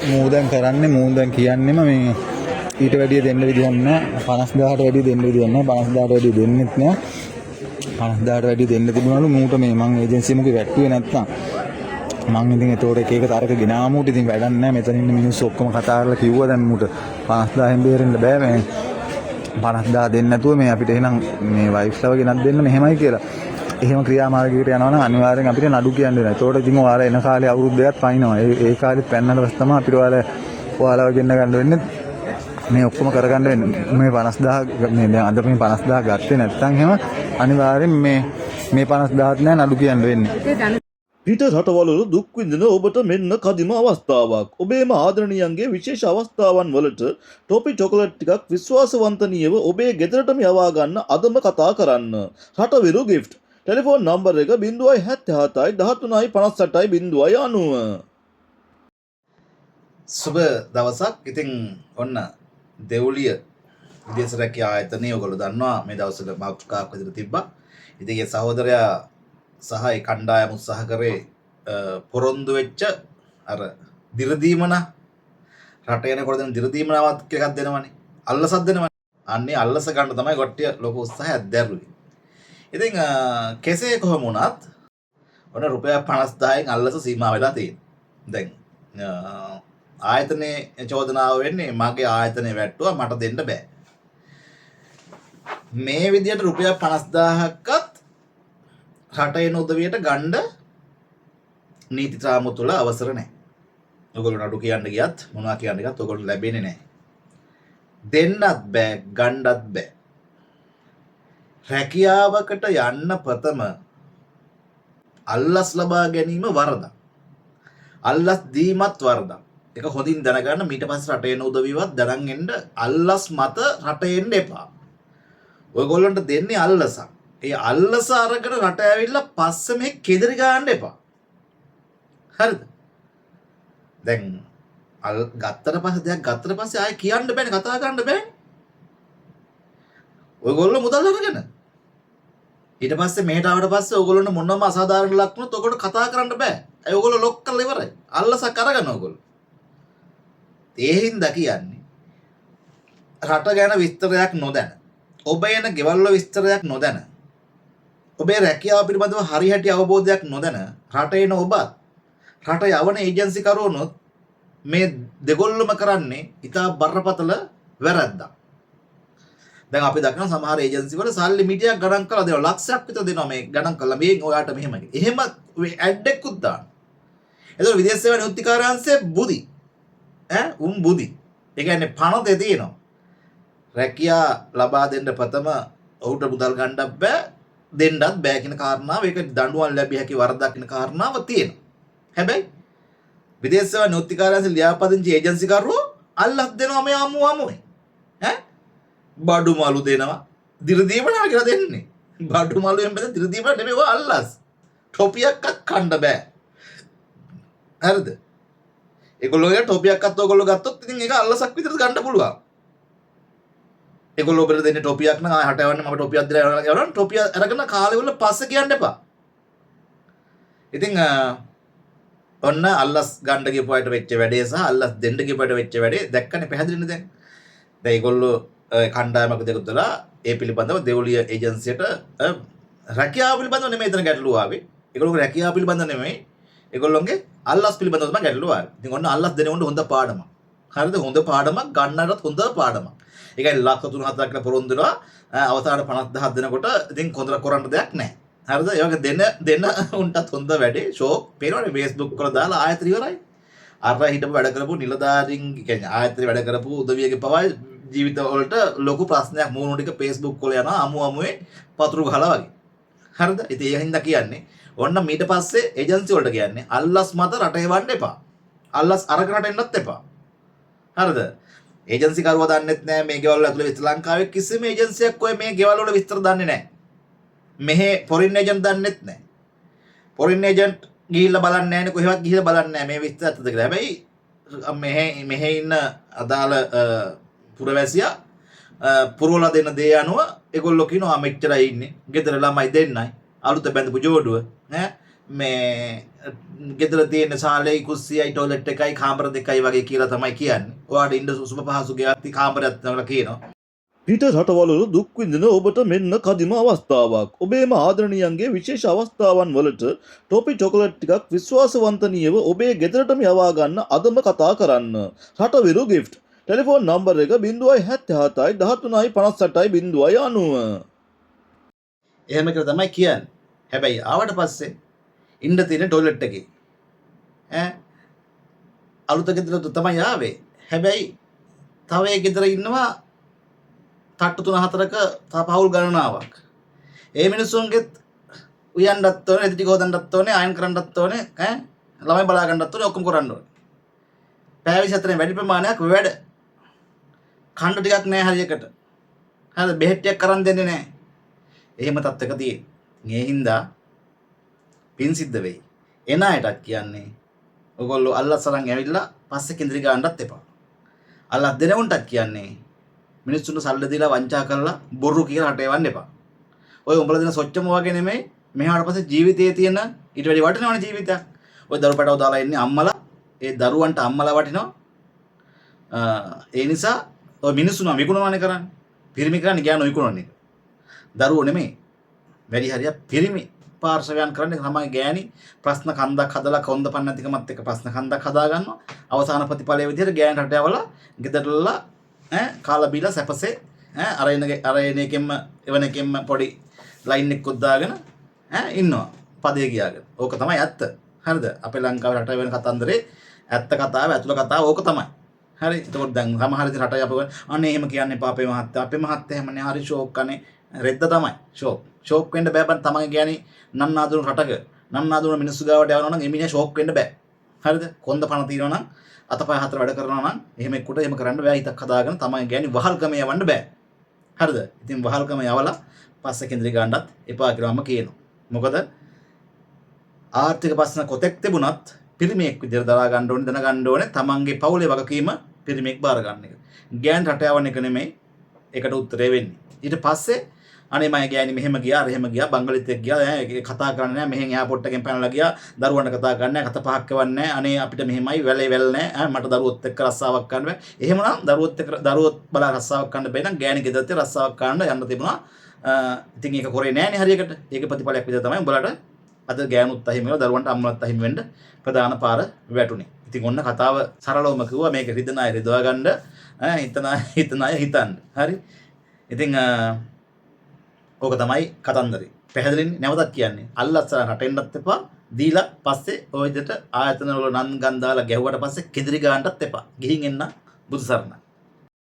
මූ දැන් කරන්නේ, මූ දැන් කියන්නෙම මේ ඊට වැඩිය දෙන්න විදිහක් නෑ. 50,000ට වැඩිය දෙන්න විදිහක් නෑ. 50,000ට වැඩිය දෙන්නෙත් නෑ. 50,000ට වැඩිය දෙන්න තිබුණලු මූට. මේ මං ඒජන්සි මොකේ වැට්ටුවේ නැත්තම් මං ඉතින් එතකොට එක එක තරක ගෙනාව මූට ඉතින් වැඩක් නෑ. මෙතන ඉන්න මිනිස්සු ඔක්කොම කතා කරලා කිව්වා දැන් මූට 50,000න් බේරෙන්න බෑ, මේ 50,000 දෙන්න නැතුව මේ අපිට එහෙනම් මේ වයිෆ්ලව ගෙනත් දෙන්න මෙහෙමයි කියලා. එහෙම ක්‍රියාමාර්ගයකට යනවා නම් අනිවාර්යෙන් අපිට නඩු කියන්න වෙනවා. එතකොට ඉතින් ඔයාලා එන කාලේ අවුරුදු දෙකක් පනිනවා. ඒ ඒ කාලෙත් පැන්නට පස්සේ තමයි අපිට ඔයාලව ගෙන්න ගන්න වෙන්නේ. මේ ඔක්කොම කරගන්න වෙන්නේ. මේ 50,000 මේ දැන් අද මේ 50,000 ගත්තේ නැත්නම් එහෙම අනිවාර්යෙන් මේ මේ 50,000ත් නෑ, නඩු කියන්න වෙන්නේ. පිට රටවල දුක් විඳින ඔබට මෙන්න කදිම අවස්ථාවක්. ඔබේම ආදරණීයන්ගේ විශේෂ අවස්ථාවන් වලට ටොපි චොකලට් ටිකක් විශ්වාසවන්තනීයව ඔබේ ගෙදරටම යවා ගන්න අදම කතා කරන්න. රටවිරු ගිෆ්ට්. ටෙලිෆෝන් නම්බර් එක 077 13 58 090. සුබ දවසක්. ඉතින් ඔන්න දෙව්ලිය විදේශ රැකියා ආයතනය ඔයගොල්ලෝ දන්නවා මේ දවස්වල මාතෘකාවක් විදිහට තිබ්බා. ඉතින් ඒ සහෝදරයා සහ ඒ කණ්ඩායම උත්සාහ කරේ පොරොන්දු වෙච්ච අර දිරදීමන, රට එනකොට දෙන දිරදීමනාවක් කියලා එකක් දෙනවනේ. අල්ලසක් දෙනවනේ. අන්නේ අල්ලස ගන්න තමයි කට්ටිය ලොකු උත්සාහයක් දැරුවේ. ඉතින් කෙසේ කොහොම වුණත් ඔන්න රුපියල් 50,000න් අල්ලස සීමා වෙලා තියෙනවා. දැන් ආයතනයේ චෝදනාව වෙන්නේ මගේ ආයතනය වැට්ටුවා, මට දෙන්න බෑ. මේ විදියට රුපියල් 50,000ක්වත් රට එන උදවියට ගණ්ඩ නීති රාමු තුල අවසර නැහැ. ඔයගොල්ලෝ නඩු කියන්න ගියත් මොනවා කියන්න ගියත් ඔයගොල්ලෝ ලැබෙන්නේ නැහැ. දෙන්නත් බෑ, ගණ්ඩත් බෑ. රැකියාවකට යන්න ප්‍රථම අල්ලස් ලබා ගැනීම වරදක්. අල්ලස් දීමත් වරදක්. ඒක හොඳින් දැනගන්න. ඊට පස්සේ රට එන උදවිවත් දැනන් එන්න, අල්ලස් මත රට එන්න එපා. ඔයගොල්ලන්ට දෙන්නේ අල්ලසක්. ඒ අල්ලස අරගෙන රට ඇවිල්ලා පස්සේ මේ කෙදරි ගන්න එපා. හරිද? දැන් අල් ගත්තට පස්සේ, දෙයක් ගත්තට පස්සේ ආයෙ කියන්න බෑනේ, කතා කරන්න බෑනේ. ඔයගොල්ලෝ මුදල් අරගෙන ඊට පස්සේ මෙහෙට ආවට පස්සේ ඔයගොල්ලන්ට මොනම අසාධාරණ ලක් වුණොත් ඔයගොල්ලෝ කතා කරන්න බෑ. ඇයි? ඔයගොල්ලෝ ලොක් කරලා ඉවරයි. අල්ලසක් අරගෙන ඔයගොල්ලෝ. ඒ හින්දා කියන්නේ රට ගැන විස්තරයක් නොදැන, ඔබ එන ගෙවල් වල විස්තරයක් නොදැන, ඔබේ රැකියාව පිළිබඳව හරි හැටි අවබෝධයක් නොදැන රට එන ඔබත් රට යවන ඒජන්සි කරුවනොත් මේ දෙගොල්ලම කරන්නේ ඉතා බරපතල වැරැද්දක්. දැන් අපි දකිනවා සමහර ඒජන්සි වල සල්ලි මිටියක් ගණන් කරලා දෙනවා, ලක්ෂයක් විතර දෙනවා මේ ගණන් කරලා මේ ඔයාට මෙහෙම. එහෙම ඇඩ් එකකුත් දානවා. එතකොට විදේශ සේවා නියුක්ති කාර්යාංශයේ බුදි ඈ උන් බුදි. ඒ කියන්නේ පනතේ තියෙනවා. රැකියා ලබා දෙන්න ප්‍රථම ඔහුට මුදල් ගන්නත් බෑ, දෙන්නත් බෑ කියන කාරණාව, ඒක දඬුවම් ලැබිය හැකි වරදක් කියන කාරණාව තියෙනවා. හැබැයි විදේශ සේවා නියුක්ති කාර්යාංශයේ ලියාපදිංචි ඒජන්සි කරුවෝ අල්ලස් දෙනවා මේ අමු අමුවේ. ඈ බඩු මලු දෙනවා. දිරදීමනා කියලා දෙන්නේ. බඩු මලු එම් බෙද දිරදීමනා නෙමෙයි, ඔය අල්ලස්. ටොපියක්වත් කන්න බෑ. හරිද? ඒගොල්ලෝ කියන ටොපියක්වත් ඔයගොල්ලෝ ගත්තොත් ඉතින් ඒක අල්ලසක් විතර ගන්න පුළුවන්. ඒගොල්ලෝ ඔබට දෙන්නේ ටොපියක් නම් ආයෙ හට යවන්නේ, මම ටොපියක් දීලා යවනවා. ටොපිය අරගෙන කාලේ වල පස්සේ කියන්න එපා. ඉතින් ඔන්න අල්ලස් ගන්න ගියපු අයට වෙච්ච වැඩේ සහ අල්ලස් දෙන්න ගියපු අයට වෙච්ච වැඩේ දැක්කනේ, පැහැදිලිනේ දැන්. දැන් ඒගොල්ලෝ කණ්ඩායමක් දෙකක් දාලා ඒ පිළිබඳව දෙව්ලිය ඒජන්සියට, රැකියාව පිළිබඳව නෙමෙයි එතන ගැටලුව ආවේ. ඒගොල්ලෝගේ රැකියාව පිළිබඳව නෙමෙයි. ඒගොල්ලොන්ගේ අල්ලස් පිළිබඳව තමයි ගැටලුව ආවේ. ඉතින් ඔන්න අල්ලස් දෙන උන්ට හොඳ පාඩමක්. හරිද? හොඳ පාඩමක්, ගන්නටත් හොඳ පාඩමක්. ඒ කියන්නේ ලක්ෂ 3 4ක් කියලා පොරොන්දු වෙනවා. අවසානයේ 50,000 දෙනකොට ඉතින් කොඳර කරන්න දෙයක් නැහැ. හරිද? ඒ වගේ දෙන දෙන උන්ටත් හොඳ වැඩේ ෂෝක් පේනවනේ Facebook වල දාලා ආයතන ඉවරයි. අර හිටපු වැඩ කරපු නිලධාරීන්, කියන්නේ ආයතනයේ වැඩ කරපු උදවියගේ පවා ජීවිත වලට ලොකු ප්‍රශ්නයක්. මූණු ටික Facebook වල යනවා අමු අමුවේ පතුරු ගහලා වගේ. හරිද? ඉතින් ඒ හින්දා කියන්නේ ඔන්න ඊට පස්සේ ඒජන්සි වලට කියන්නේ අල්ලස් මත රට එවන්න එපා. අල්ලස් අරගෙන රට එන්නත් එපා. හරිද? ඒජන්සි කරුවා දන්නෙත් නෑ මේ ගෙවල් ඇතුලේ විස්තර. ලංකාවේ කිසිම ඒජන්සියක් ඔය මේ ගෙවල් වල විස්තර දන්නේ නෑ. මෙහෙ ෆොරින් ඒජන්ට් දන්නෙත් නෑ. ෆොරින් ඒජන්ට් ගිහිල්ලා බලන්නේ නෑනේ, කොහෙවත් ගිහිල්ලා බලන්නේ නෑ මේ විස්තර ඇත්තද කියලා. හැබැයි මෙහෙ මෙහෙ ඉන්න අදාළ පුරවැසියා පුරවලා දෙන දේ අනුව ඒගොල්ලෝ කියනවා මෙච්චරයි ඉන්නේ. ගෙදර ළමයි දෙන්නයි. අලුත බැඳපු ජෝඩුව ඈ මේ ගෙදර තියෙන සාලේ කුස්සියයි ටොයිලට් එකයි කාමර දෙකයි වගේ කියලා තමයි කියන්නේ. ඔයාට ඉන්න සුබ පහසු ගෙයක් කාමරයක් තියෙනවා කියලා කියනවා. පිට රටවල දුක් විඳින ඔබට මෙන්න කදිම අවස්ථාවක්. ඔබේම ආදරණීයන්ගේ විශේෂ අවස්ථාවන් වලට ටොපි චොකලට් ටිකක් විශ්වාසවන්තනීයව ඔබේ ගෙදරටම යවා ගන්න අදම කතා කරන්න. රටවිරු ගිෆ්ට්. ටෙලිෆෝන් නම්බර් එක 077 13 58 090. එහෙම කියලා තමයි කියන්නේ. හැබැයි ආවට පස්සේ ඉන්න තියෙන ටොයිලට් එකේ. ඈ අලුත ගෙදරට තමයි ආවේ. හැබැයි තව ඒ ගෙදර ඉන්නවා තට්ටු තුන හතරක තව පවුල් ගණනාවක්. ඒ මිනිස්සුන්ගෙත් උයන්නත් ඕනේ, රෙදි ටික හොදන්නත් ඕනේ, අයන් කරන්නත් ඕනේ, ඈ ළමයි බලා ගන්නත් ඕනේ, ඔක්කොම කරන්න ඕනේ. පැය 24 වැඩි ප්‍රමාණයක් වැඩ. කන්න ටිකක් නෑ හරියකට. හරිද? බෙහෙත් ටිකක් අරන් දෙන්නේ නෑ. එහෙම තත්ත්වයක තියෙන්නේ. ඒ හින්දා පින් සිද්ධ වෙයි. එන අයටත් කියන්නේ ඔයගොල්ලෝ අල්ලස් අරන් ඇවිල්ලා පස්සේ කිඳිරි ගන්නත් එපා. අල්ලස් දෙන උන්ටත් කියන්නේ මිනිස්සුන්ට සල්ලි දීලා වංචා කරලා බොරු කියලා රට එවන්න එපා. ඔය උඹලා දෙන සොච්චම වගේ නෙමෙයි මෙහාට පස්සේ ජීවිතයේ තියෙන ඊට වැඩි වටිනවනේ ජීවිතයක්. ඔය දරු පැටව දාලා ඉන්නේ අම්මලා, ඒ දරුවන්ට අම්මලා වටිනවා. ඒ නිසා ඔය මිනිස්සු නම් විකුණනවනේ කරන්නේ. පිරිමි කරන්නේ ගෑනු විකුණන එක. දරුවෝ නෙමෙයි. වැඩි හරියක් පිරිමි පාර්ශවයන් කරන්නේ තමයි ගෑණි ප්‍රශ්න කන්දක් හදලා කොන්ද පන්න නැතිකමත් එක්ක ප්‍රශ්න කන්දක් හදා ගන්නවා. අවසාන ප්‍රතිඵලය විදිහට ගෑණි රට යවලා ගෙදරටලා ඈ කාලා බීලා සැපසේ ඈ අර එන අර එන එකෙන්ම එවන එකෙන්ම පොඩි ලයින් එකකුත් දාගෙන ඈ ඉන්නවා පදේ කියාගෙන. ඕක තමයි ඇත්ත. හරිද? අපේ ලංකාවේ රට වෙන කතන්දරේ ඇත්ත කතාව ඇතුළ කතාව ඕක තමයි. හරි. එතකොට දැන් සමහර ඉතින් රට අපේ අනේ එහෙම කියන්න එපා අපේ මහත්තයා. අපේ මහත්තයා එහෙම නේ හරි ෂෝක් අනේ. රෙද්ද තමයි ෂෝක්. ෂෝක් වෙන්න බෑ බං තමන්ගේ ගෑණි නන්නාඳුන රටක නන්නාඳුන මිනිස්සු ගාවට යනවා නම් එමිනියා ෂෝක් වෙන්න බෑ. හරිද? කොන්ද පණ තියෙනවා නම් අතපය හතර වැඩ කරනවා නම් එහෙම එක්කට එහෙම කරන්න බෑ. හිතක් හදාගෙන තමන්ගේ ගෑණි වහල්කම යවන්න බෑ. හරිද? ඉතින් වහල්කම යවලා පස්සේ කේන්ද්‍රي ගන්නත් එපා කියලා මම කියනවා. මොකද ආර්ථික ප්‍රශ්න කොතෙක් තිබුණත් පිරිමියෙක් විදියට දරා ගන්න ඕනේ, දැන ගන්න ඕනේ තමන්ගේ පවුලේ වගකීම පිරිමියෙක් බාර ගන්න එක. ගෑණි රට යවන එක නෙමෙයි ඒකට උත්තරේ වෙන්නේ. ඊට පස්සේ අනේ මගේ ගෑණි මෙහෙම ගියා, අර එහෙම ගියා, බංගලිත් එක්ක ගියා, ඈ ඒක කතා කරන්නේ නෑ, මෙහෙන් එයාපෝට් එකෙන් පැනලා ගියා, දරුවන්ට කතා කරන්නේ නෑ, කත පහක් එවන්නේ නෑ, අනේ අපිට මෙහෙමයි, වැලේ වැල් නෑ, ඈ මට දරුවොත් එක්ක රස්සාවක් කරන්න බෑ. එහෙමනම් දරුවොත් එක්ක දරුවොත් බලා රස්සාවක් කරන්න බැයි නම් ගෑණි ගෙදරට රස්සාවක් කරන්න යන්න තිබුණා. ඉතින් ඒක කරේ නෑනේ හරියකට. ඒක ප්‍රතිඵලයක් විදිහට තමයි උඹලට අද ගෑනුත් අහිමි වෙලා දරුවන්ට අම්මලත් අහිමි වෙන්න ප්‍රධාන පාර වැටුනේ. ඉතින් ඔන්න කතාව සරලවම කිව්වා, මේක රිදෙන අය රිදවා ගන්න, ඈ හිතන අය හිතන අය හිතන්න. හරි. ඉතින් ඕක තමයි කතන්දරේ. පැහැදිලිනේ? නැවතත් කියන්නේ. අල්ලස් අරන් රට එන්නත් එපා. දීලා පස්සේ ඔය විදිහට ආයතන වල නම් ගන් දාලා ගැහුවට පස්සේ කෙඳිරි ගන්නටත් එපා. ගිහින් එන්න බුදු සරණයි.